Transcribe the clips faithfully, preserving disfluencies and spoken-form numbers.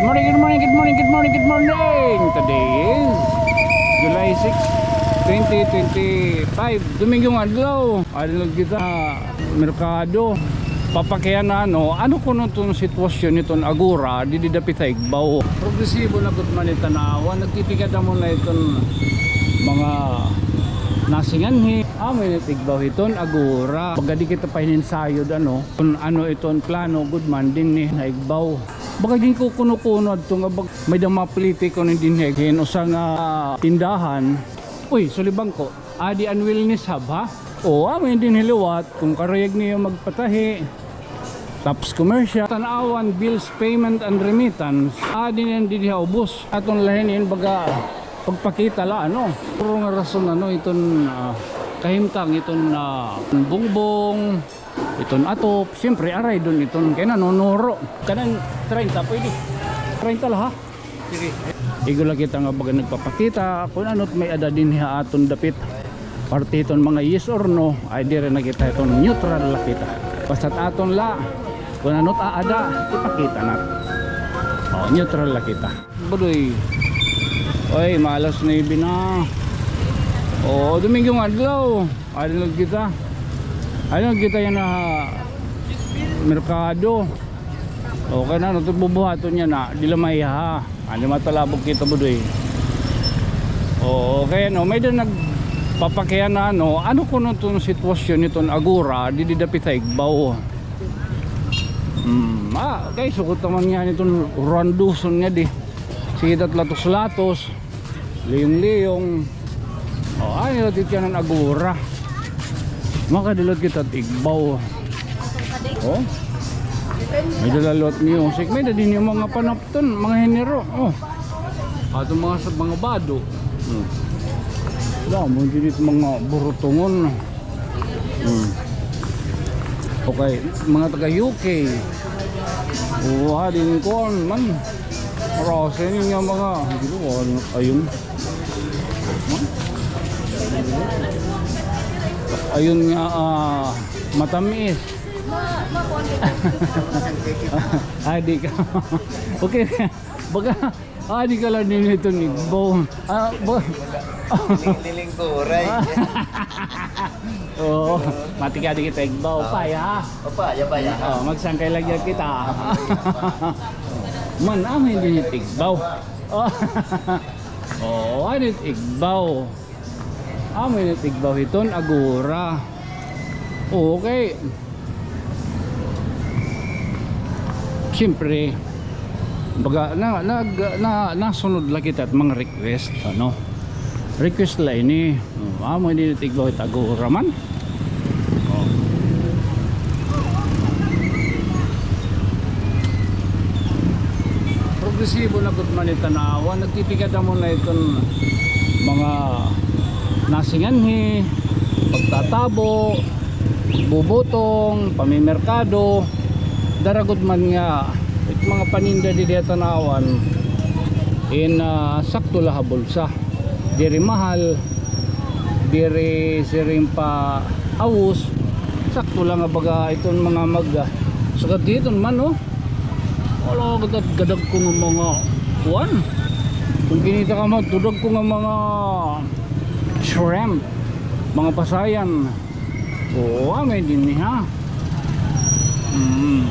Morning, good morning, good morning, good morning, good morning. Today is July six, twenty twenty-five. Domingo nga adlaw. Adlaw kita merkado. Papakiana, no, ano kuno iton sitwasyon hiton Agora didi dapit ha igbaw. Progresibo na gud man it tan-awa, nagtitikada mo na iton mga nasinganhi. Amo ini it igbaw hiton Agora. Baga di kita pahininsayod, ano, kun ano iton plano gud man dinhi ha igbaw. Baga ginkukuno-kuno adto nga bag-, may-ada mga politiko ni dinhi hin usa nga tindahan. Uy, sulibangko. Adi an wellness hub, ha? O, amo ini dinhi liwat. Kun karuyag niyo magpatahi, Tops Commercial, Tanauan, bills, payment, and remittance. Adi na dinhi ha ubos. Aton la hini in baga pagpakita la, ano? Puro nga rason, ano, iton, ah, kahimtang, iton, ah, bungbong, iton atop. Siyempre, aray dun iton kay nanunuro. Kanan treinta, pwede. Treinta la, ha? Sige. Igo la kita nga baga nagpapakita kun ano it may-ada dinhi ha aton dapit. Parte iton mga yes or no, ay diri na kita, iton neutral la kita. Basta aton la, kun ano it aada, ipakita na. O, neutral la kita. Budoy. Oy, maalas nuebe na. O, Domingo nga adlaw. Adlaw kita. Adlaw kita yana ha merkado. Okay na, ano, ito bubuhaton niya na, di la maiha. Ano, matalabog kita, budoy. Oo, kay ano, may-ada nagpapakiana, ano, ano kuno iton sitwasyon hiton Agora didi dapit ha igbaw. Hmm, ah, kay sugot naman niya iton randuson niya di. Sige, dat latos-latos. Liyong-liyong. O, ay, latit ka ng Agora. Makadulot kita igbaw. O? May-ada la liwat music. May-ada dinhi mga panapton, mga henero. O. Aton mga sa mga bado. Hmm. Damo dinhi mga burutungon. Hmm. Okay, mga taga U K. O, ha, din kuan man. Marasa ini nga mga, hindi ko, ano, ayun. Ayun nga, ah, matamis. Ah, di ka. Okay. Baga, ah, di ka lang din ito ni Bong. Ah, bo- Liling, lilingkuray. Oo. Matikadi kita igbaw. Oo. Paya, ha? O, paya, paya, ha? O, magsangkay lagi kita. Oo, paya, paya. Man, amo ini it igbaw. Oo, ano it igbaw? Amo ini it igbaw hiton Agora. Okay. Siyempre, baga, na, nag-, na, nasunod la kita it mga request, ano. Request la ini. O, amo ini it igbaw hit Agora man. O. Progresibo na gud man it tan-awa, nagtitikada mo na iton mga nasinganhi, pagtatabo, pagbubutong, pamimerkado, dara gud man nga it mga paninda didi ha tan-awan in, ah, sakto la ha bulsa. Diri mahal, diri siring pa awos, sakto la nga baga iton mga mag-, ah, sugad hiton man, o. Wala, gadag-, gadagko nga mga kuan. Kun kinita ka man, dagko nga mga shrimp, mga pasayan. Oo, ah, may dinhi, ha. Mm.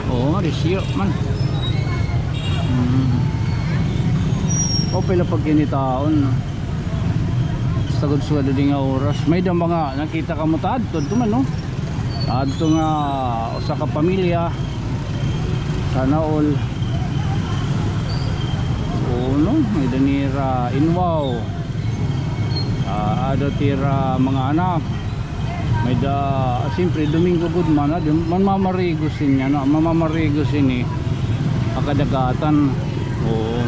Oo, risyo man. Mm. O, pila pagkinitaon. Sagod-sagod didi nga oras. May-ada mga nakita kamo ta adto, adto man, no? Adto nga usa ka pamilya. Sana all. Oo, no? May-ada nira inwaw. Ah, ada tira mga anak. May-ada, siyempre, Domingo gud man, ah, di, manmamarigos ini, ano, manmamarigos ini ha kadagatan. Oo.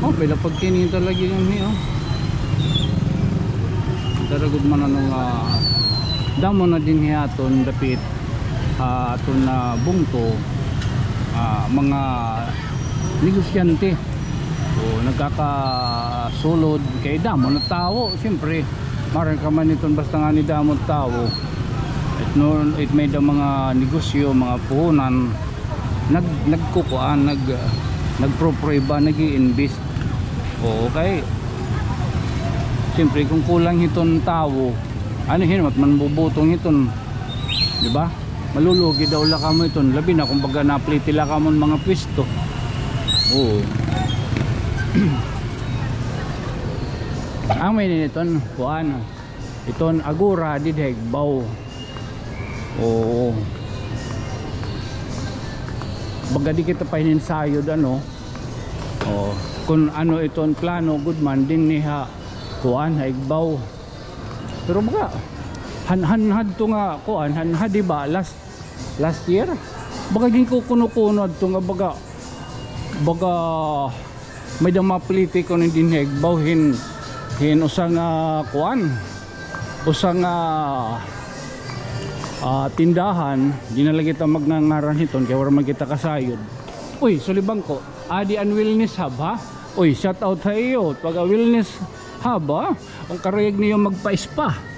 O, pila pagkinita lagi ini, o. Dara gud man, ano, nga damo na dinhi ha aton dapit, ah, aton, ah, bungto, ah, mga negosyante. O, nagkakasulod kay damo na tawo, siyempre. Maaram ka man iton basta ngani damo tawo. It no, it may-ada mga negosyo, mga puhunan. Nag-, nagkukuan, nag-, nagproprueba, nag-i-invest. Oo, kay siyempre, kon kulang hiton tawo, ano hin, mat manbubutong hiton, di ba? Malulugi daw la kamo hiton, labi na kon baga napliti la kamo hin mga pwesto. Oo. Amo ini hiton, kuan, hiton Agora didi ha igbaw. Oo. Baga di kita pa hininsayod, ano. Oo. Kon ano iton plano gud man dinhi ha kuan, ha igbaw. Pero baga han, han hadto nga kuan, han, ha, di ba, last, last year? Baga ginkukuno-kuno adto nga baga, baga may-ada mapliti kuno dinhi ha igbaw hin, hin usa nga kuan, usa nga, ah, tindahan. Di na la kita magngangaran hiton kay waray man kita kasayod. Uy, Sulibangko, adi an wellness hub, ha? Uy, shout out ha iyo, pag-a-wellness hub, ha? Kon karuyag niyo magpa-spa.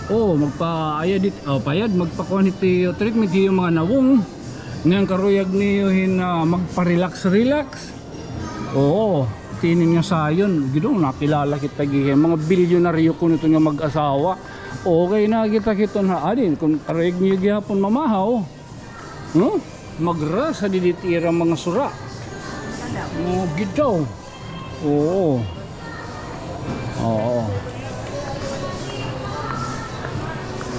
Oo, magpa-, ayad it-, oh, payad, magpakuan hit iyo treatment, iyo mga nawong. Ngan karuyag niyo hin, ah, magpa-relax-relax. Oo, tinin nga sayon. Gidong nakilala kita gihap. Mga bilyonaryo kuno iton nga mag-asawa. Okay na kita hiton ha. Adi, kon karuyag niyo gihapon mamahaw. No? Magrasa didi it ira mga sura. Oh, gid daw. Oo. Oo.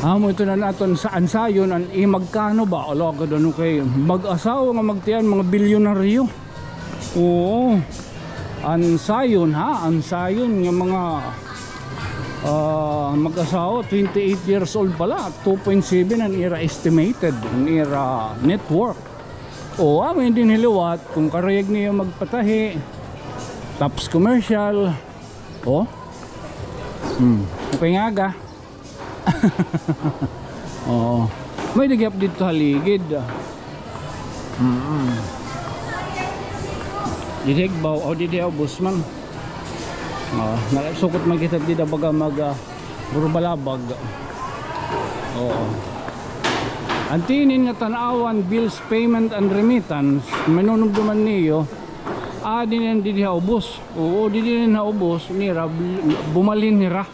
Amo ito na naton sa an sayon, an, eh, magkano ba? Ala, gad ano kay mag-asawa nga magtian, mga bilyonaryo. Oo. An sayon, ha? An sayon nga mga, ah, mag-asawa, twenty-eight years old pa la, two point seven an ira estimated, an ira net worth. O, amo ini dinhi liwat, kon karuyag niyo magpatahi, Tops Commercial. O. Hmm. Okay nga aga. Oo. May-ada gihap didto ha ligid. Mm. Didi ha igbaw, o, didi ha ubos man. O, na-, sukot man kita dida baga mag, ah, Burubalabag. Oo. An tinin nga tan-awan, bills, payment, and remittance, manunumduman niyo, ah, didi na, didi ha ubos. Oo, didi na ha ubos, nira, bumalhin nira.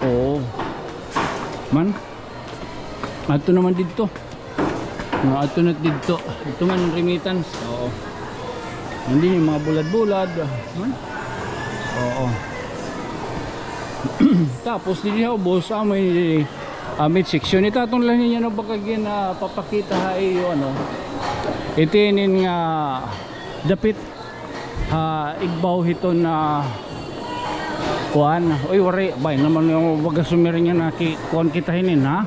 Oo. Man. Adto naman didto. Ah, adto na didto. Adto man remittance. Oo. Ngan dinhi mga bulad-bulad. Man. Oo. Tapos didi ha ubos, amo ini, ah, midsection. Ita aton la niyan, ano, baga gin, ah, papakita ha iyo, ano. Ito inin nga dapit ha igbaw hiton, ah, kuan. Uy, waray, bay, naman nga baga sumiring nga naki-, kuan kita hinin, ha?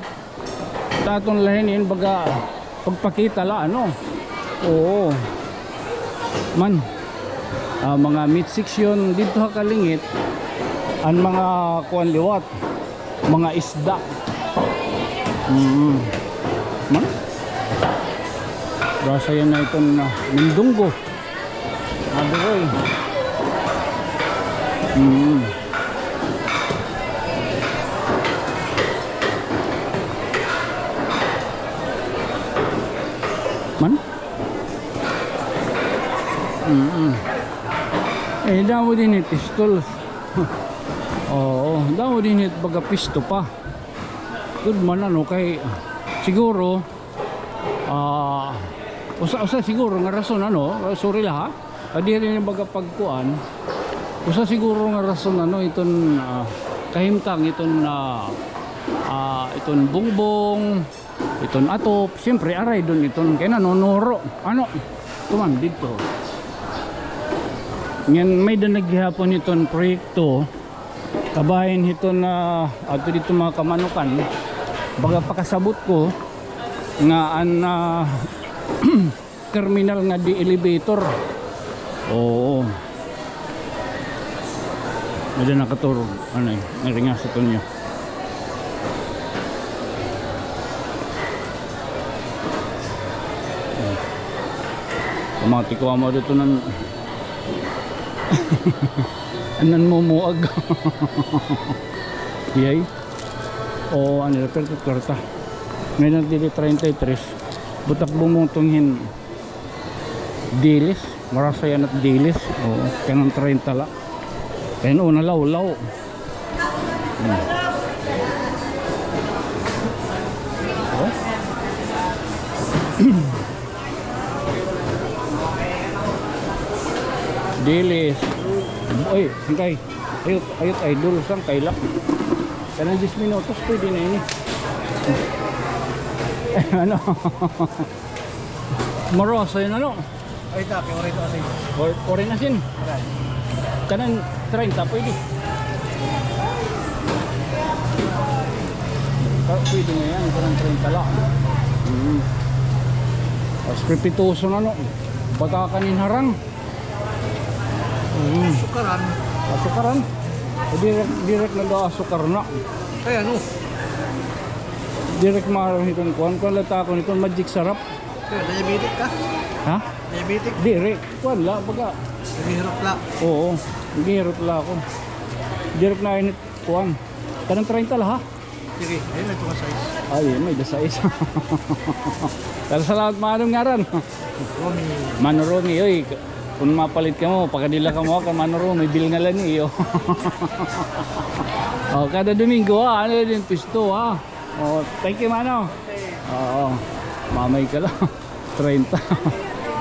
Ta aton la hinin baga pagpakita la, ano? Oo. Man. Ah, mga midsection didto ha kalingit, an mga kuan liwat. Mga isda. Mm. Man? Basta yan na iton, ah, mindunggo. Abi, oy. Mm. Man? Mm. Eh, damo dinhi it stall. Oo, damo dinhi it baga pwesto pa. Gud man, ano, kay siguro, ah, usa, usa siguro nga rason, ano, sorry la, ha. Ah, diri ini baga pagkuan. Usa siguro nga rason, ano, iton, ah, kahimtang iton, ah, ah, iton bungbong, iton atop, siyempre, aray dun iton kay nanunuro. Ano? Tuman, didto. Ngan may-ada na gihapon iton proyekto. Kabahin hiton, ah, adto didto mga kamanukan. Baga pakasabot ko nga an, ah, terminal nga di elevator. Oo. May-ada nakaturog. Ano eh? Naringas ito niya. Pamati ko amo dito nan anan mumuag. Yay. O, ano, perto kwarta. Ngayon dito treinta y tres. Butak bumutong hin Dilis. Marasa yana it dilis. Oo, kanan treinta la. Kay una lawlaw. Hmm. Oh. Dilis. Oy, sangkay. Ayot, ayot, idol, sangkay la. Kanan diyes minutos, pwede na ini. Ano? Marasa yana, no? Ay, tapi, oray ito asin. Or-, oray na sin. Oray. Kanan treinta, pwede. Pa-, pwede na yan, kanan treinta la. Mm. Mas pipituso na, no? Batakan hin harang. Mm. Sukaran. Asukaran. Eh, direk, direk na daw asukar na. Ay, ano? Direk marang hiton kuan. Kuan la ta ako hiton Magic Sarap. Kay diabetic ka? Ha? Diabetic? Diri. Kuan la, baga. Naghihirot la. Oo, naghihirot la ako. Direk na init, kuan. Kanang treinta la, ha? Sige, ayun, may tunga size. Ay, may da size. Pero salamat, Manong, ngaran. Romy. Mano Romy, oy, kung mapalit kamo, pakadila kamo kan Mano Romy, bilngalan niyo. Oh, kada Domingo, ha, ano din, pisto, ha? Oh, thank you, Mano. Oo. Mamay ka lang. Treinta.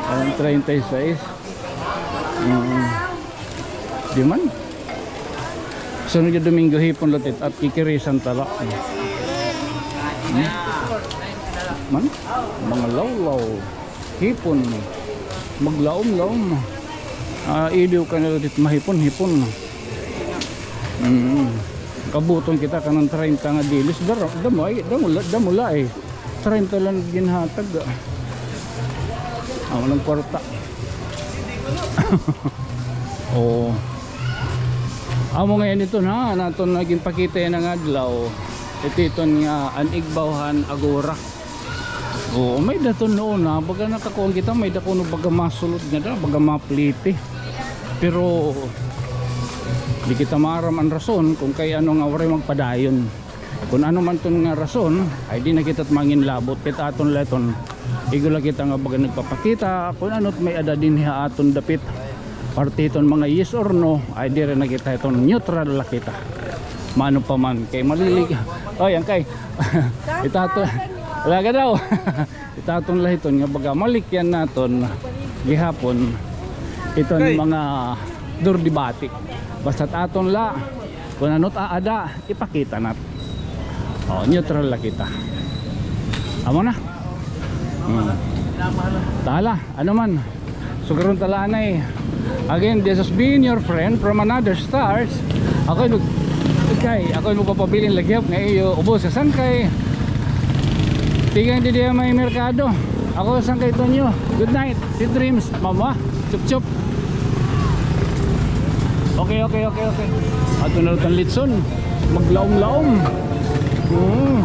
Anong treinta y seis? Mm. Di man. Sunod nga Domingo, hipon la it-, at kikirisan ta la. Hmm? Man? Mga lawlaw. Hipon. Maglaom-laom. Ah, iliw ka na la it mahipon, hipon. Mm. Kabuton kita kanan treinta nga dilis. Dara, damo, ay, damo la, damo la, eh. Treinta lang ginhatag, ah. Ah, walang kwarta. Oo. Amo ngay-an iton, ha, an aton nga ginpakita yana nga adlaw. Ito iton nga an igbaw han Agora. Oo, may-ada iton nuon, ha. Baga nakakuan kita, may-ada kuno baga masulod ngada, baga mapliti. Pero di kita maaram an rason kon kay ano nga waray magpadayon. Kon ano man iton nga rason, ay di na kita manginlabot. Kay it aton la iton, igo la kita nga baga nagpapakita kon ano it may-ada dinhi ha aton dapit. Parte iton mga yes or no, ay diri na kita iton, neutral la kita. Mano pa man kay malilig. Oy, angkay. Itato. Alaga daw. It aton la hiton nga baga malikyan naton gihapon iton mga durdibati. Basta it aton la, kon ano it aada, ipakita nat. Oh, neutral la kita. Amo na. Hmm. Tala, ano man. Sugaron ta la anay. Again, this has been your friend from another stars. Ako ay mag-, kay, ako ay magpapabilin la gihap nga iyo ubos nga sangkay. Tikang didi ha may merkado. Ako sangkay Tonyo. Good night. Sweet dreams. Mama. Chup chup. Okay, okay, okay, okay. Ato na rin litson. Maglaom-laom. Hmm.